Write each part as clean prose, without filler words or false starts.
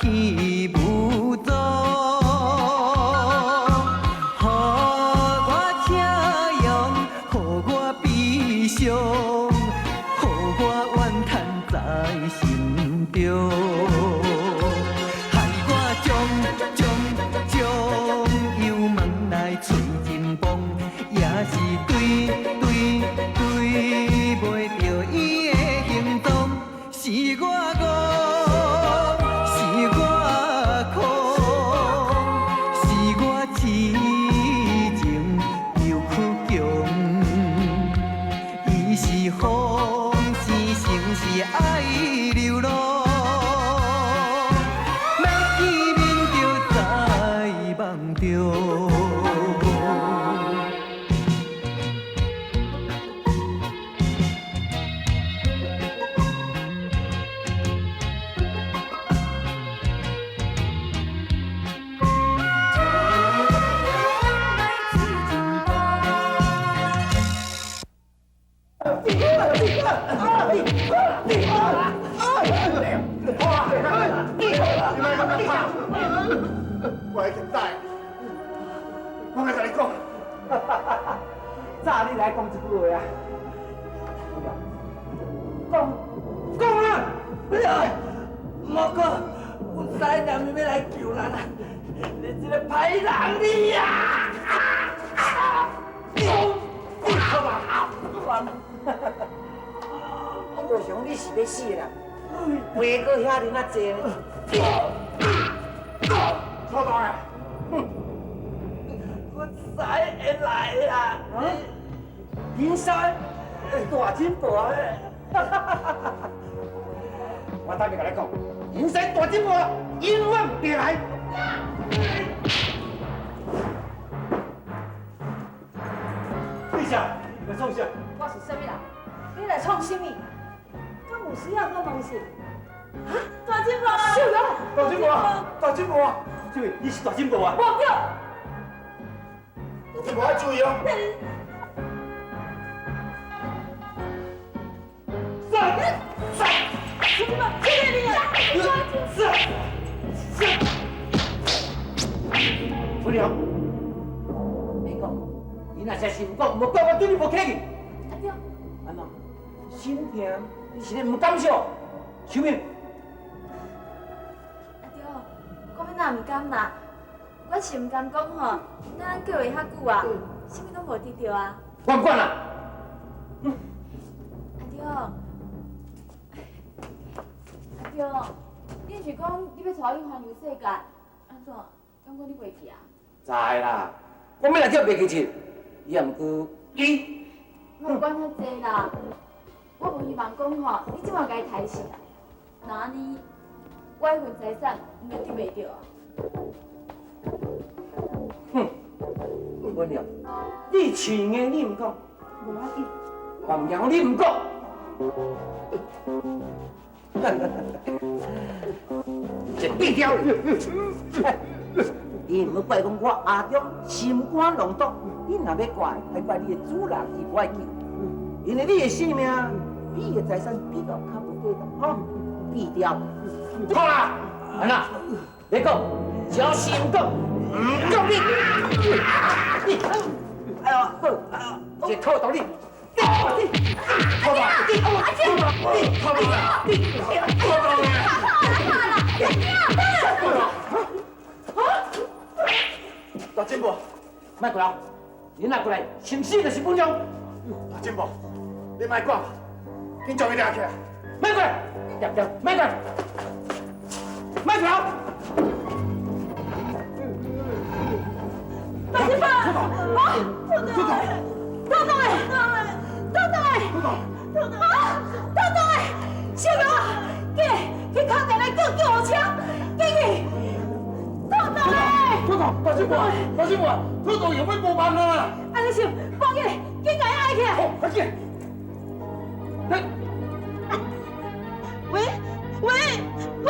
去無踪。予我赤勇，予我悲傷，予我怨嘆在心中。害我將將將油門來催真崩，也是對對對袂著伊的行蹤，是我戇，是我空，是我痴情又倔強。伊是風，是情是愛流浪，欲見面就在夢中。我已經知，我愛共你講。早你來講這句話啊！講講啊！哎呀，莫講，阮師娘欲來救咱啊！你這个歹人你啊！我無想你是欲死啦，話閣遐爾仔濟呢。臭大的，阮師會來啦！林師大進步啊！我等下共你講，林師大進步，永遠別來。陛下，你來創啥？我是啥物人？你來創啥物？敢有需要我問是？哈？大進步，秀勇，大進步啊！大進步啊！這位，你是大進步啊？無對。大進步愛注意哦。三，三，什麼？這個你啊！四，四。不了，別講，你若真是毋講，無講，我對你無客氣。阿對。按怎？心疼？你是咧毋甘笑？秀敏。阿對，我欲哪毋甘啦？我是毋甘講吼，咱叫伊遐久啊，啥物攏無得著啊。我毋管啦。阿對，阿對，你毋是講你欲帶我去環遊世界？按怎？敢講你袂去啊？知啦，我欲來叫袂記得，伊也毋過伊。莫管遐濟啦，我無希望講吼，你這馬共伊刣死啦。若按呢，我彼份財產毋就得袂著啊？哼，溫良，你飼硬你毋講，無要緊，我毋驚你毋講。這變調，你毋好怪講我阿忠心肝囊毒，你若欲怪，還怪你的主人伊無愛救，因為你的性命，你的財產比較較無價值，吼，變調。好啦，安怎？別講，只要是毋講，毋講你，你，哎呦，好，這套道理。你，臭大，你，臭大，你，臭大，你，臭大。大進步，莫過來，你若過來，生死就是本量。大進步，你莫管，緊將伊掠起來。莫過來，對對，莫過來，莫過來。大進步，啊，臭大，臭大，臭大，臭大，啊，臭大，小哥，去去敲電話叫救護車，緊去，臭大。土豆，大進步，大進步，土豆又欲無命啊！按呢是，趕緊，緊共伊愛起來。好，快緊。喂喂喂，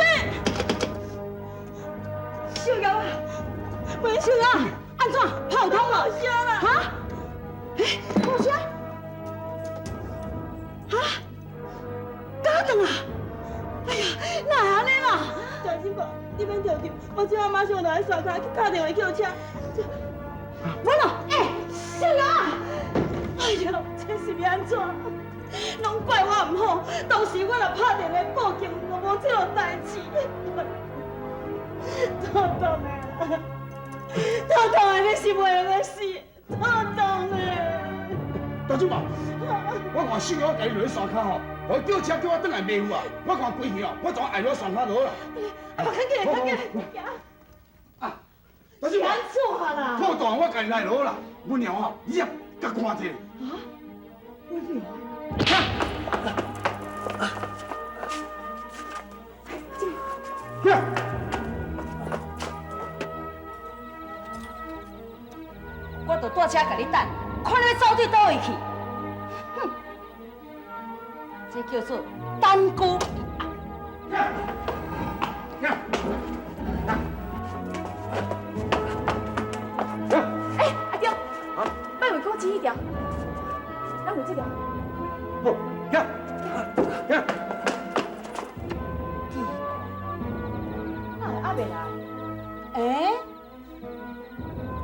秀娥，喂秀娥，按怎炮通無聲啦？哈？欸，無聲？哈？假斷啊！哎呀，哪會按呢啦？大姐，小哥，你免著急，我這下馬上就來山跤去敲電話叫車。我喏，欸，小哥，哎喲，這是欲按怎？攏怪我毋好，當時我若拍電話報警，就無這落代誌。透凍的，透凍的，你是袂用得死，透凍的。大舅媽，我看小哥家己落去山跤吼，予伊叫車叫我轉來袂赴啊！我看規氣哦，我怎愛落山跤就好啦。啊，較緊，較緊，啊，大舅媽，按怎啦？透凍，我家己來就好啦。阮娘吼，你也較看者。啊？阮娘？啊！我就蹛遮共你等，看你欲走對佗位去。哼，這叫做單孤。欸，阿中，莫為講錢彼條，咱為這條。好，行，行。奇怪，哪會猶未來？欸？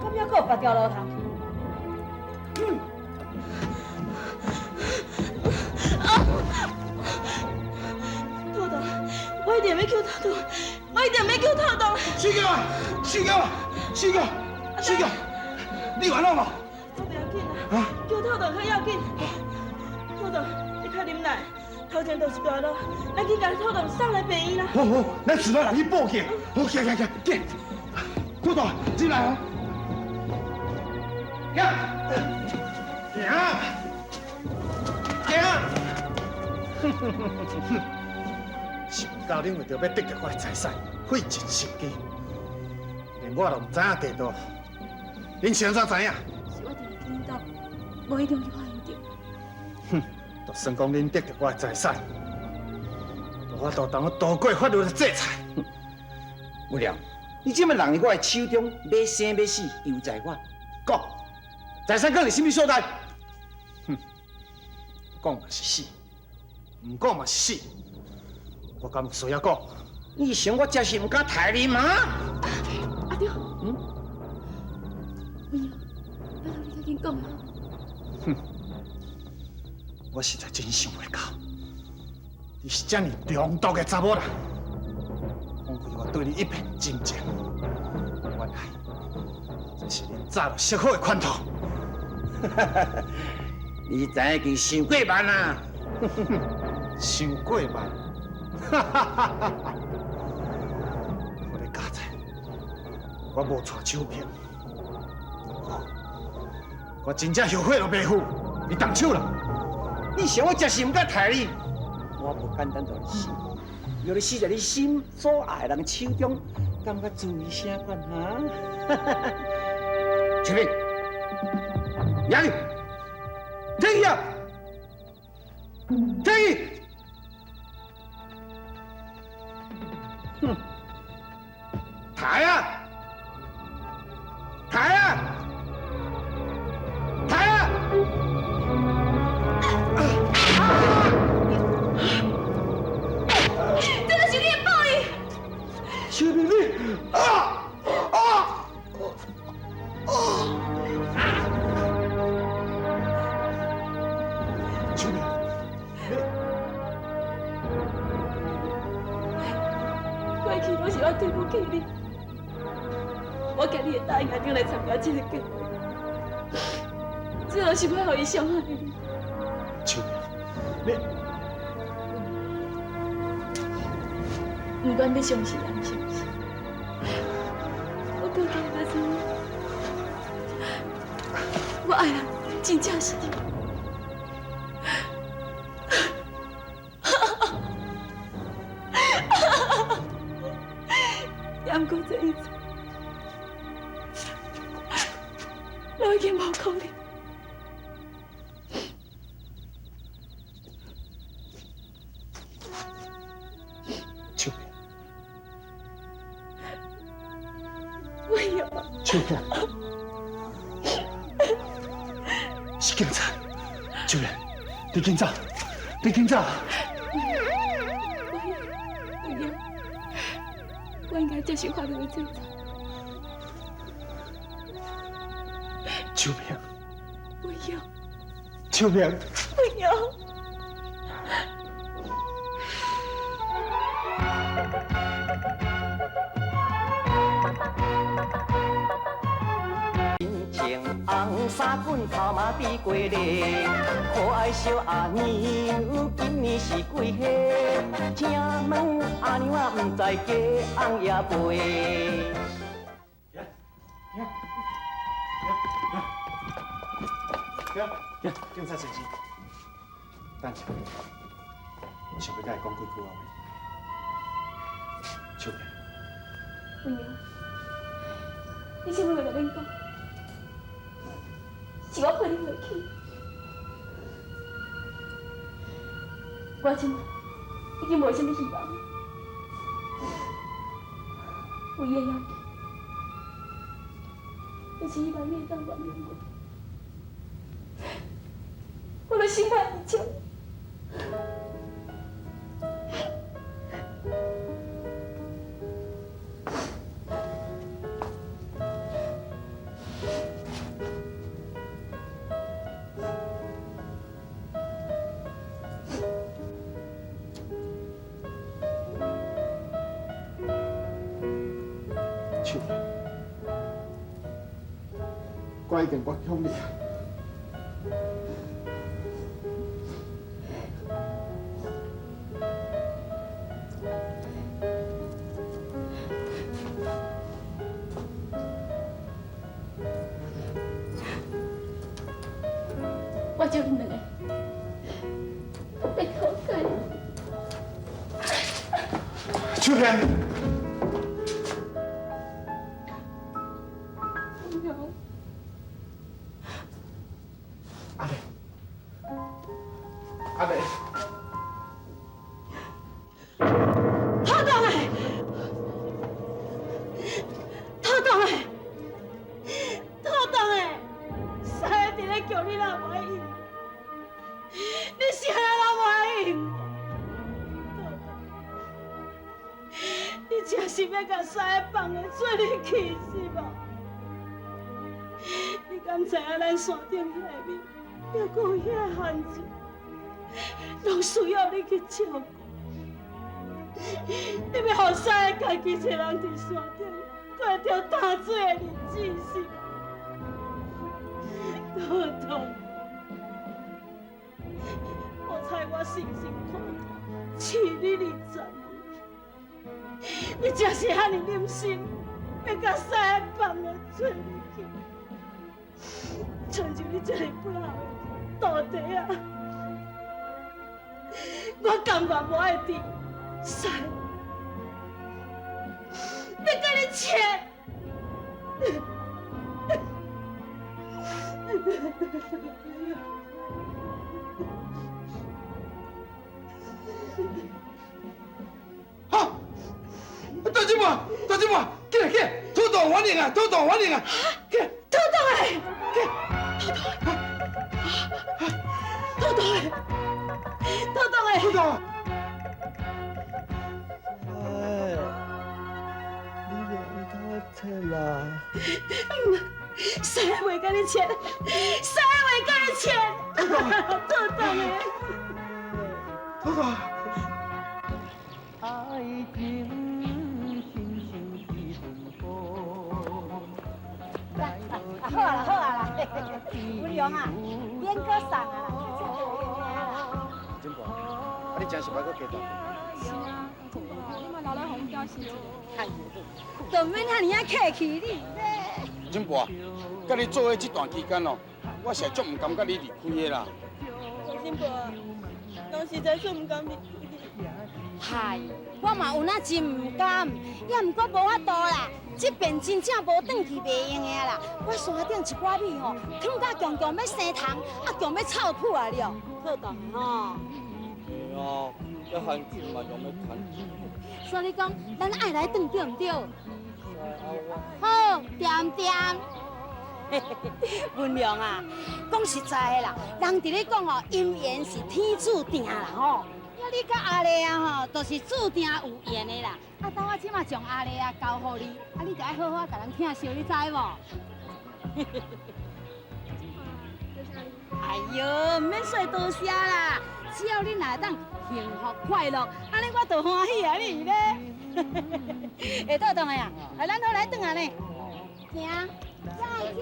敢猶閣有別條路通去？透凍，我一定欲救透凍，我一定欲救透凍。小嬌啊，小嬌啊，小嬌，小嬌，你有按怎無？我袂要緊啦，救透凍較要緊。透凍，你較忍耐，頭前就是大路，咱去共透凍送來病院啦。好好，咱自來人去報警。好，行行行，緊。透凍，進來哦。行，行，行。想毋到恁為著欲得著我的財產，費盡心機，連我都毋知影地道，恁是按怎知影？是我佇恁兜，無意中去發現著。哼，就算講恁得著我的財產，無法度當我渡過法律的制裁。文良，你這麼人佇我的手中，欲生欲死，由在我。講，財產囥佇啥物所在？哼，講嘛是死，毋講嘛是死，我敢有需要講？你想我真是毋敢刣你嗎？阿中，嗯，文耀，拜託你較緊講啊！哼，我實在真想袂到，你是遮爾中毒的查某人。枉費我對你一片真情，原來這是恁早就設好的圈套。你知影已經傷過慢啊！傷過慢，哈哈哈哈哈！我咧教菜，我無帶手票，我真正後悔都袂赴，你動手啦！你想我真是毋敢刣你，我無簡單予你死，予你死在你心所愛的人手中，感覺滋味啥款哈？秋萍，楊宇，停下！停！哼，抬啊！抬啊！抬啊！這就是你的報應！秋萍，你啊啊啊！秋萍，你過去攏是我對不起你，我今日會答應阿中來參加這個計劃，這就是欲予伊傷害你。秋萍，你。不管你相信抑毋相信，我到今才知影，我愛人真正是你。也毋過這一切，攏已經無可能。秋萍，我有。秋萍，是警察。秋萍，你緊走，你緊走。我，我應該接受法律的制裁。秋萍，不要，秋萍，不要。穿红衫裙，头毛比过咧，可爱小阿娘，今年是几岁？请问阿娘啊，毋知嫁翁也未？行，警察先生，等一下，我想欲佮伊讲几句话。秋萍，文阳，你啥物话都免讲，是我配你袂起。我这摆已经无啥物希望，唯一的要求，就是希望你会当原谅我。我都心满意足。秋萍，我已经原谅你啊。我祝恁两个白头偕老。秋萍。阿丽，阿丽，土东的，土东的，土东的，三个伫咧叫你若无爱应，你是按怎无爱应？土东，你真是欲共三个放的水里去是无？你敢知影咱山顶遐个面，犹阁有遐个番薯，拢需要你去照顾。你欲予三个家己一个人伫山顶过著担水的日子是无？土东，好彩我辛辛苦苦饲你20年，你真是遐尔忍心，欲共三个放的水里去，亲像你这个背后的徒弟啊，我甘愿无爱伫三，欲共你切。哈！大姐母，大姐母，起来起来，土豆反应啊，土豆反应啊，起来！土豆的，土豆的，土豆的，土豆。哎，你袂当我切啦！谁袂共你切？谁袂共你切？土豆的，土豆。爱情亲像一阵风。好啊啦，好啊啦，文良啊，免阁送啊啦，真婆，啊你真是爱阁加大。是啊，真婆，你嘛留来予阮表示一下。就免遐尔仔客气你咧。真婆，佮你做伙这段期间哦，我实在足毋甘佮你离开的啦。真婆，人实在是毋甘离开你。嗨，我嘛有那真毋甘，也毋过无法度啦。这边真正无转去袂用的啦。我山顶一寡米吼，囥甲强强欲生虫，啊强欲臭腐啊了。好当吼。是啊，这番薯嘛用欲牵。所以讲，咱爱来转对毋对？好，恬恬。文良啊，讲实在的啦，人伫咧讲哦，姻缘是天注定啦吼。你佮阿麗啊吼，就是注定有緣的啦。啊，等我這馬將阿麗啊交予你，啊，你就愛好好共人疼惜，你知無？哎喲，毋免說多謝啦，只要你若會當幸福快樂，按呢我就歡喜啊！你咧？會倒轉來啊？啊，咱好來轉來呢。行，再見。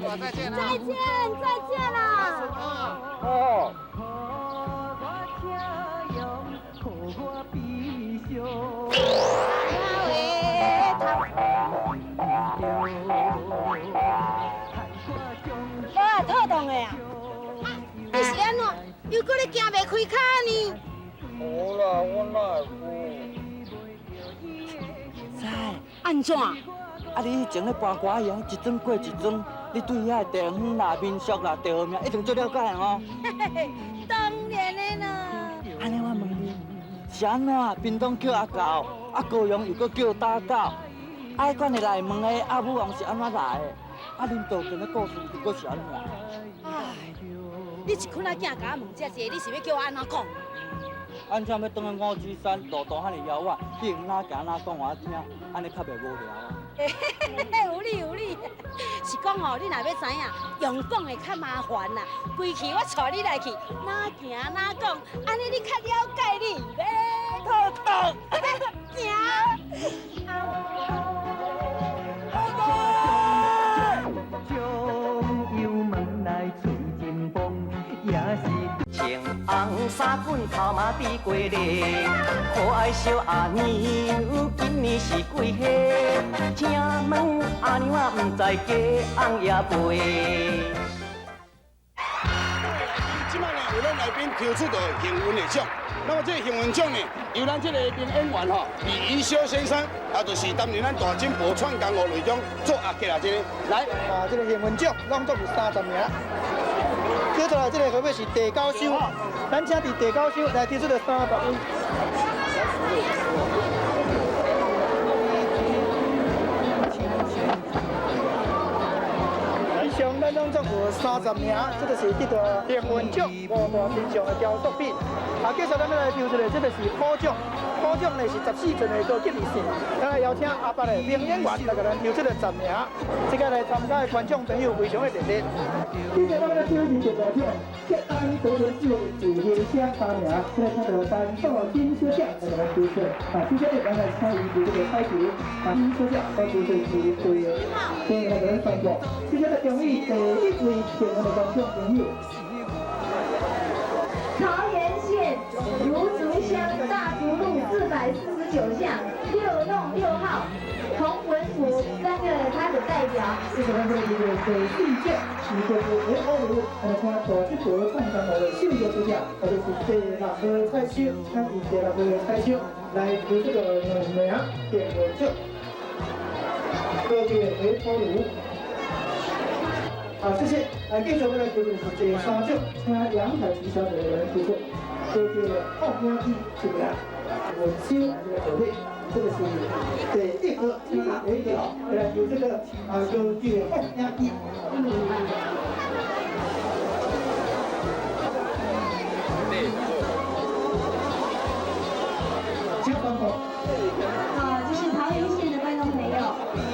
再見再見，再見啦。哦。无啊，妥當的啊！你是按怎？又閣咧行袂開跤呢？無啦，我哪會知。按怎？啊！你彼前咧搬歌仔，一陣過一陣，你對遐個地方啦、民俗啦、地號名一定足了解的吼。當然的啦。按呢我問你，是按怎？屏東叫阿狗，啊高雄又閣叫打狗，啊彼款的內門的阿母王是按怎來的？啊恁道前的故事又閣是按怎？唉，你一困仔囝共我問這濟，你是欲叫我按怎講？按怎欲轉去五指山，路途遐爾遙遠，你用哪行哪講予我聽，按呢較袂無聊啊。有理有理，是講吼，你若欲知影，用講的較麻煩啦。規氣我帶你來去，哪行哪講，按呢你較了解你咧。妥當，行。穿紅衫裙頭毛滴過咧，可愛小阿娘今年是幾歲？請問阿娘啊，毋知嫁翁也未？這擺呢，為咱來賓抽出著幸運的獎。那麼這個幸運獎呢，由咱這個名演員吼李宜修先生，啊，就是擔任咱大金箔串江湖內中做阿吉啊，這個來啊，這個幸運獎攏總有30名。接下來這個號碼是第九箱，咱請佇第九箱來提出著30位。以上咱攏總有30名，這就是得到幸運獎五大金像的雕塑品。啊，繼續咱欲來抽出的，這個是鼓獎，鼓獎呢是14寸的高級熱線。咱來邀請阿伯的名演員來共咱抽出的10名，這個來參加的觀眾朋友非常的熱烈。接著咱欲來抽是第五獎，吉安德伦酒自行車3名，這個請到陳素金小姐來共咱抽出。啊，首先咱來請伊抽這個彩球，啊，金小姐所抽出是對的，所以來共咱宣布，接著來恭喜第一位幸運的觀眾朋友。桃園縣蘆竹鄉大竹路449巷6弄6號，洪文福擔任他的代表。這個咱這個第四獎是叫做 F 五，來聽大吉婆創江湖的秀玉小姐，或者是第六號彩手，請以第六號彩手來抽這個兩名幸運獎，高級的 F 五。好，謝謝。來，繼續欲來抽的是第三獎，請楊凱琪小姐來抽出，高級的放映機一名，文修這個號碼，這個是第一號，請第一號來抽這個啊高級的放映機。請宣布。好，這是桃園縣的觀眾朋友，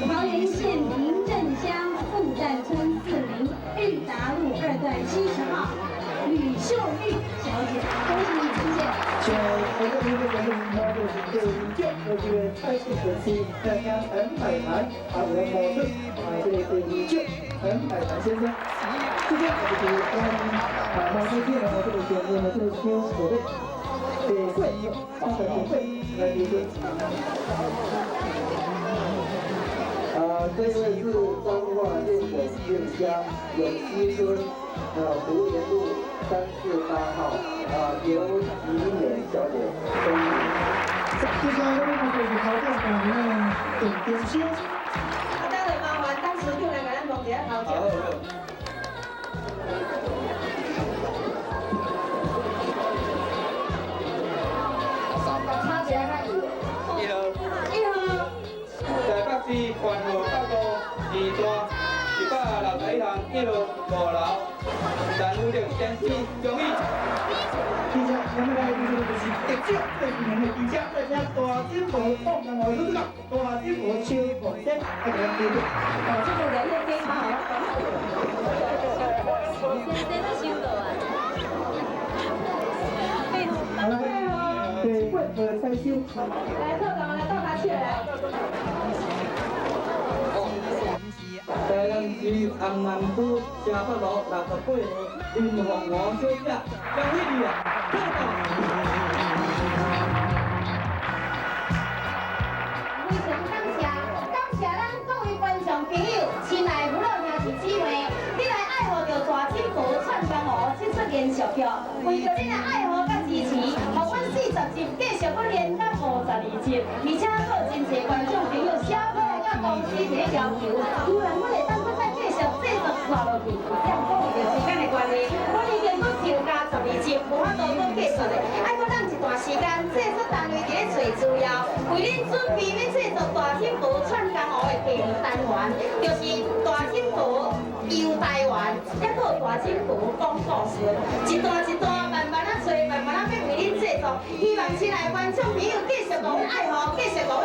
桃園縣平鎮鄉富旦村4鄰裕達路2段70號，呂秀玉小姐，恭喜你，謝謝。請觀眾朋友們，這是第二獎，這個彩色電視，來請陳百潭啊，來播出啊，這個第二獎，陳百潭先生。這個就是咱啊，毛主席的這個幸運的這個箱號碼，第四號，第四來抽出。啊，這位是彰化縣永靖鄉永溪村啊福源路348號啊劉吉美小姐。接下來我們就是頭獎大名的鄭丁香。啊，等下麻煩董事長來共咱摸一下頭獎。差一下較有。一號。一號。台北市環和北路2段161巷1號5樓，陳富定先生，恭喜。其實咱们来就是得奖最年的记者，来请大金无创江湖女主角大金无邱凤仙来给咱颁奖。哦，这个在迄个先生都收到啊。好来，第八个采收。来，特长来倒卡起来。台南市红南区城北路68号林凤娥小姐，恭喜你啊！非常感谢，感谢咱各位观众朋友、亲爱的父老兄弟姊妹，你来爱护著大金婆串江湖这出连续剧，为著恁的爱护佮支持，予阮40集继续阁连到52集，而且阁有真济观众朋友写过来佮公司伫咧要求，希望阮会当阁再继续制作煞落去。也毋过为著时间的关系，阮已经阁增加12集，无法度阁继续的，爱阁等一段时间，制作单位伫咧揣资料，为恁准备欲制作大金婆串江湖的第二单元，就是大金婆游台湾，抑阁有大金婆讲故事，一段一段慢慢仔揣，慢慢仔欲为恁制作。希望亲爱的观众朋友继续予阮爱护，继续予阮